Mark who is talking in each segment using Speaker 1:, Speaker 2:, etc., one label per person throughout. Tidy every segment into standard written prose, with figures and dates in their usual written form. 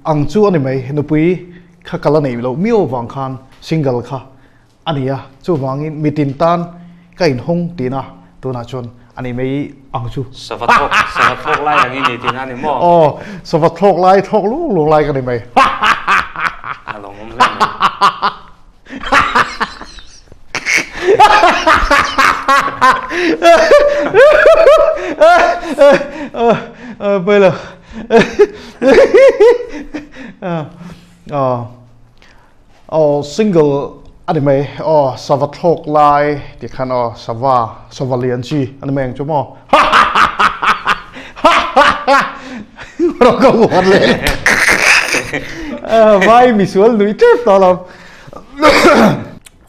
Speaker 1: ang chu a ni mai. Nupui kha ka la neih loh miau vang khan single kha a ni a, chuvangin mitin tan ka inhawng tihna tunah chuan a ni mai ang chu.
Speaker 2: Sava thlawk, sava thlawk lai ang i ni tihna a ni maw?
Speaker 1: Aw, sava thlawk lai, thlawk lung lung lai ka ni mai.
Speaker 2: A lawmawm hle mai.
Speaker 1: Pawi lo. Aw. Aw single a ni mai aw sava thlawk lai tih khan aw sava sava lian chi a ni mai ang chu maw rawh ka huat leh vai misual nui tep tawh lo.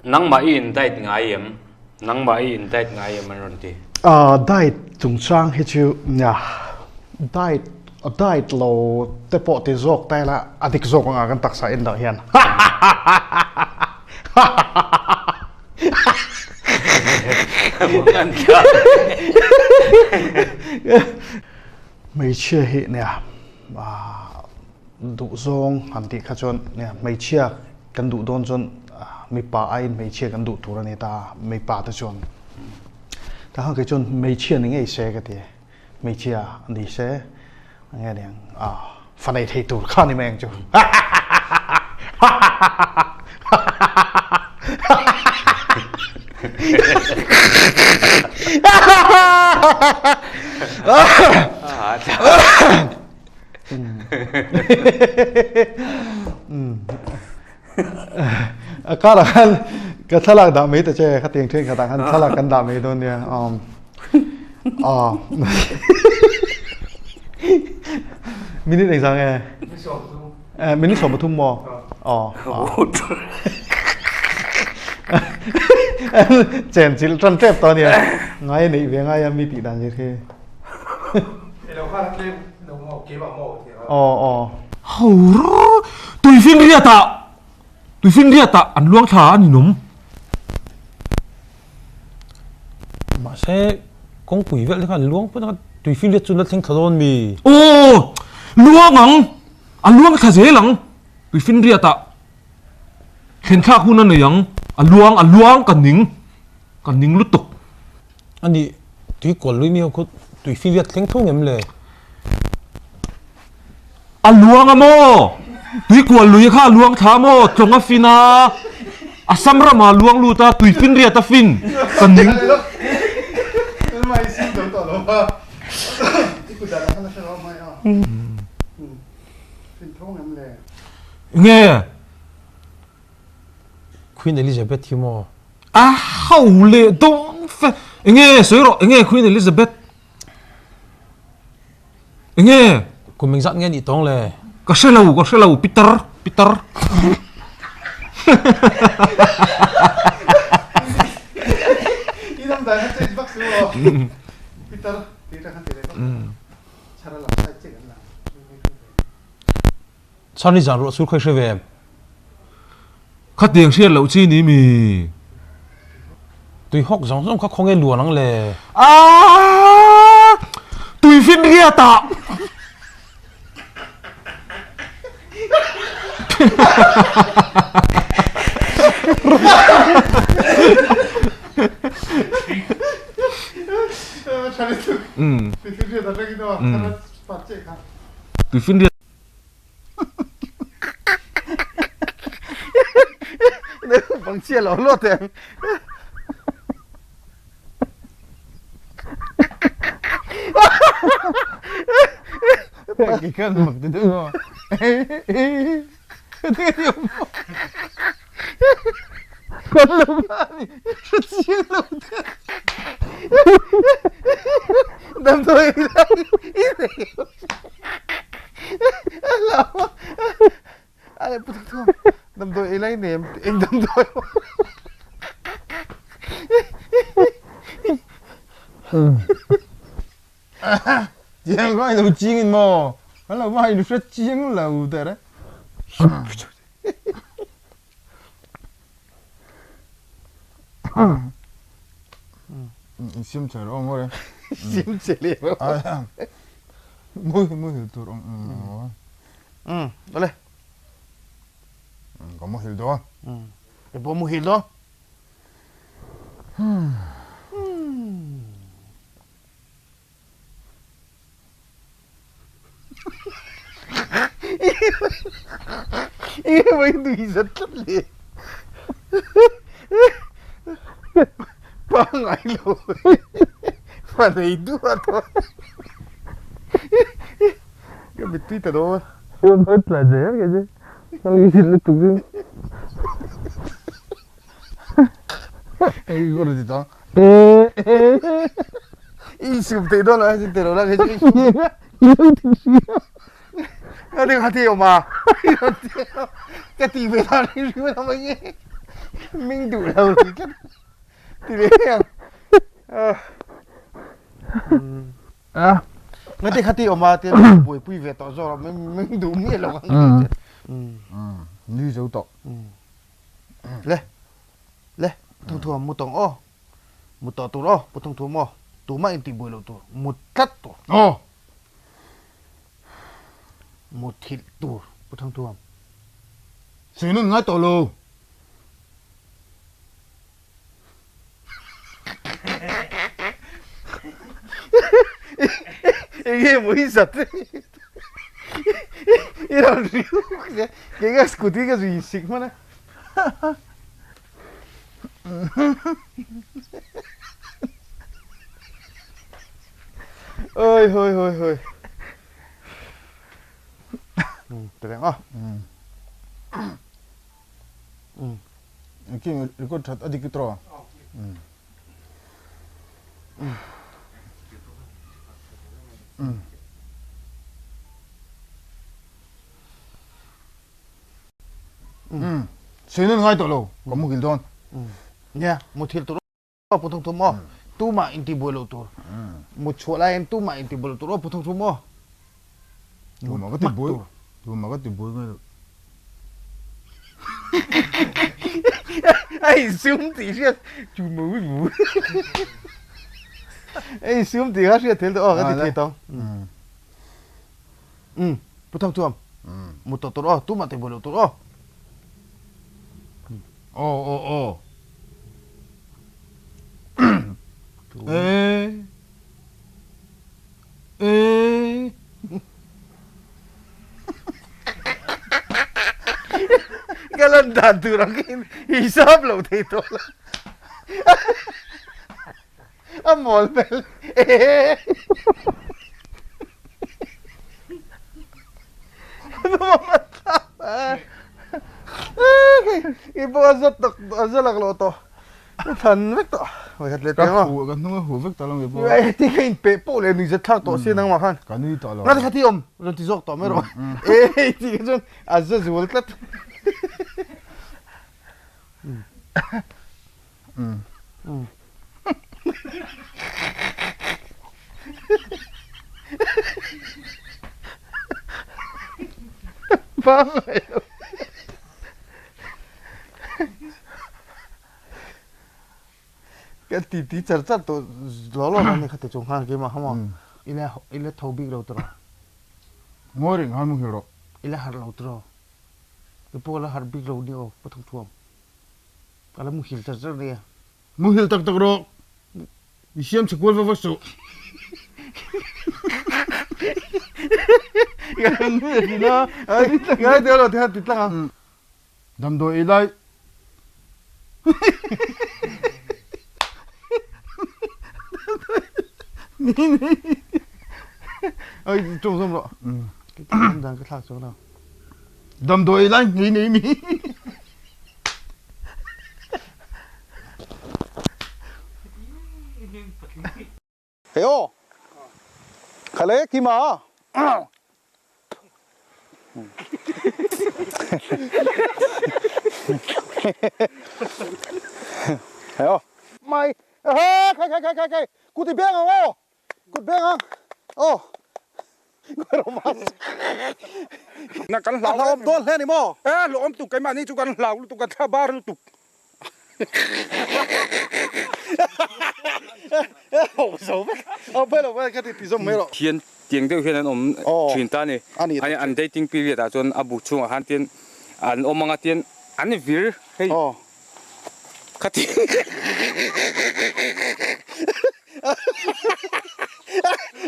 Speaker 2: Nangmah i in diet ngai em? Nangmah i in diet ngai em an rawn ti.
Speaker 1: Diet chungchang hi chu nia diet diet lo te pawh ti zawk ta ila a dik zawk anga kan taksa en loh hian hmeichhia hi nia duh zawng han tih kha chuan nia hmeichhia Kan duh dawn chuan mipa aiin hmeichhia kan duh tur a ni ta, mipa te chuan. Tah khan kei chuan hmeichhia ni ngei se ka ti, hmeichhia ni se nge ni ang fa nei thei tur kha ni mai ang chu. A karah khan ka thlalak dah mai ta che khatiang then khatah khan thlalak kan dah mai dawn nia um aw minute engzah nge minute 30 maw aw chen chilh tan tep tawh ania ngai a neih ve ngai a mi tih dan zir hi. Aw aw.
Speaker 3: Ho ro tuifinriat ah tuifinriat ah an luang thla a ni nawm.
Speaker 4: Mahse kawngpui vel te khan an luang pawh a tuifinriat chu an la thleng thla dawn mi?
Speaker 3: Aw luang ang a luang thla zel ang tuifinriat ah thlen thlak hun a nei ang a luang a luang ka ning ka ning lutuk.
Speaker 4: A nih, tui kual lui mi ho khu tui firiat thleng tho ngem le?
Speaker 3: A luang a maw? Tui kual lui kha a luang thla a maw? Tlawng a fin a, Assam ramah a luang lut a, tui finriat a fin ka ning. Nge?
Speaker 4: Queen Elizabeth hi maw?
Speaker 3: A ho leh dawn fe. Enge sawi rawh, enge Queen Elizabeth? Enge?
Speaker 4: Kum engzat nge nih tawng le?
Speaker 3: Ka hre lo, ka hre lo, Peter, Peter.
Speaker 1: I dam dan kha change vak si maw? Peter, Peter khan ti leh vak. Chhara lam side chiah kan lang.
Speaker 4: Chhan i zan ruah sur khawi hre ve em?
Speaker 3: Khatiang hriat loh chi ni mi?
Speaker 4: Tui hawk zawng zawng kha khawnge luan ang le?
Speaker 3: Aaa! Tui finriat ah! Tui finriat.
Speaker 1: Bang chia lo lo teng.
Speaker 4: Ki kan mak ti deuh maw. Kan lo ma ni. Hre chiang lo te.
Speaker 1: Damdawi lai i nei lo. Damdawi ei lai nem eng damdawi
Speaker 4: Chiang kha ilo ching in maw? Kan lo va ilo hre chiang lo der e.
Speaker 5: Sim che rawh ngawr e.
Speaker 1: Sim che le rawh.
Speaker 5: Mui mui tur ang.
Speaker 1: Umm awle.
Speaker 5: Ka muhil dawn.
Speaker 1: Kei pawh muhil dawn. Enge mai nui zat tlat le. Pangai lo. Fa nei duh a tawh. Ka mittui ta dawn.
Speaker 4: Ka hmai tla zel ke chu. Ka nui zit lutuk chu.
Speaker 5: Eng ka rawn ti tawh.
Speaker 1: I sum theih dawn lo a sin tilo la kei chu i sum. Ka ti ka ti awm a. Ka ti ve ta ring ring mai mai nge. Ming duh lo lui tlat. Ti ve ang. A ngati khati awm a tia min buaipui ve tawh zawk a min duh miah lo ang tih
Speaker 5: Nui zo tawh.
Speaker 1: Le le Pu Thangthuam mu tawng aw mu tawh tur aw Pu Thangthuam aw tumah in tihbuai loh tur mut tlat tur.
Speaker 5: Aw.
Speaker 1: Mut thilh tur Pu Thangthuam.
Speaker 5: Sawi nawn ngai tawh lo.
Speaker 1: Enge maw i zat i rawn riuk sia kei ka scooty ka zui sik hman a. Oi hoi hoi hoi. Ti reng a.
Speaker 5: King record that a dik tro. Sui nun ngai tawh lo ka muhil dawn.
Speaker 1: Nia muthil tur aw pu thung thum aw tumah inti buai loh tur mut chhuah lai hian tumah inti buai loh tur aw pu thung thum aw
Speaker 5: tumah ka ti buai tumah ka ti buai ngai lo
Speaker 1: a insum tih hriat tumah ka ti buai a insum tih kha hriat thel tawh aw ka ti thei tawh um pu thang thuam mut tawh tur aw tumah ti buai loh tur aw
Speaker 5: aw aw aw E E
Speaker 1: Ka lan dan tur ang in hisap lo thei tawh lo. A mawl hmel e. I pawh a za tak a za lak lo tawh. Ka than vek tawh. Hoi khat leh
Speaker 5: teng aw. Ka hu ka hnung a hu vek tawh lo nge pawh.
Speaker 1: Ai ti ka in peh pawh leh nui zat thlak tawh sia nangmah khan.
Speaker 5: Ka nui tawh lo.
Speaker 1: Ngati kha ti awm rawn ti zawk tawh mai rawh. E ti kha chuan a za zual tlat. Pangai lo. Ka ti ti char char tawh law law ni kha te chung khan keimah kha maw ila ila tho bik lo tawh
Speaker 5: Ngawi reng khan muhil rawh.
Speaker 1: Ila harh lo tawh Ke pawh la harh bik lo ni aw ka thawk thuam. Ka la muhil char char nia.
Speaker 5: Muhil tak tak rawh. I siam chhe kual va va suh.
Speaker 1: Ngai teh rawh ti tlang a.
Speaker 5: Damdawi ei lai.
Speaker 1: Oi ṭawng zawm rawh. Awm dan ka thlak chuang lo.
Speaker 5: Damdawi ei lai ngei nei mi.
Speaker 1: Hei aw. Khale Kima. Hei aw. Mai. Khai khai khai khai khai. Kut i beng ang aw. Kut beng ang. Aw.
Speaker 6: Na kan hlau
Speaker 1: hlauhawm dawn hle a ni maw?
Speaker 6: E hlauhawm tuk keimahni chu kan hlau lutuk kan thla bar lutuk.
Speaker 1: Ho zo vek. Ho phei lo ka ti ti zawm mai rawh.
Speaker 6: Thian Tiang deuh hian an awm thin ta a ni. An dating period ah chuan a bu chhungah khan tian an awm anga tian an vir hei khati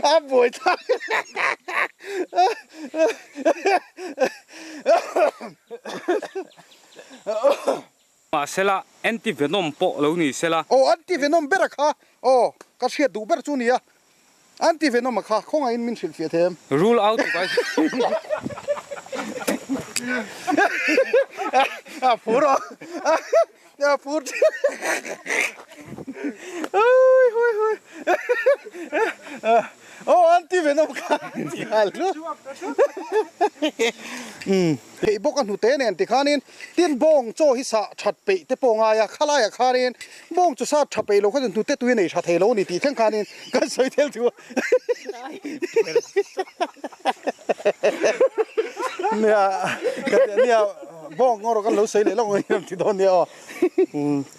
Speaker 1: a buai thlak
Speaker 6: Mahsela anti venom pawh lo ni sela.
Speaker 1: Aw anti venom ber a kha aw ka hriat duh ber chu nia anti venom a kha khawngaihin min hrilh fiah thei em.
Speaker 6: Rule out tu kai.
Speaker 1: A phur aw a phur hui hui hui aw anti venom kha ti nghal hlut umm theih bawk a hnute nen tikhanin Tin, bawng chaw hi sah that peih te pawh ngai a, khalaiah khanin bawng chaw sah tha peih lo kha chuan hnute tui a nei tha thei lo a ni tih thleng khanin kan sawi tel thu a. Nia, ka ti a nia, bawng erawh kan lo sawi leh lawk ang ti dawn nia aw.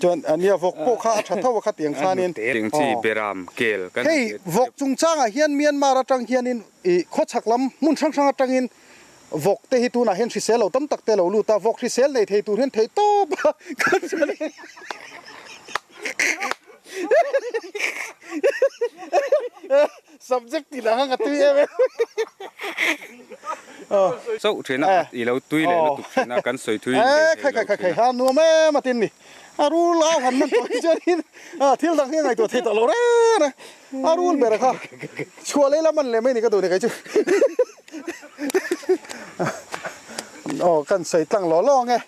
Speaker 1: Chuan nia vawk pawh kha a tha tho a khatiang khanin.
Speaker 6: Tiang chi beram kel kan.
Speaker 1: Hei vawk chungchangah hian Myanmar atang hianin ih khawchhak lam hmun hrang hrang atangin Vawk te hi tunah hian hrisel lo tam tak te lo lut a, vawk hrisel nei thei tur hian theih tawp a kan sawi Subject tih lah khan ka tui em em.
Speaker 6: Chauh thin a, i lo tui leh lutuk thin a, kan sawi thui in leh
Speaker 1: thei lo thin a. Khai nuam em a tin ni. A rul au han man tawh hi chuanin thil dang hi a ngaihtuah thei tawh lo reng a. A rul ber kha chhuah leh lam an leh mai ni ka duh ni kei chu. Aw kan sawi tlang law law ang e.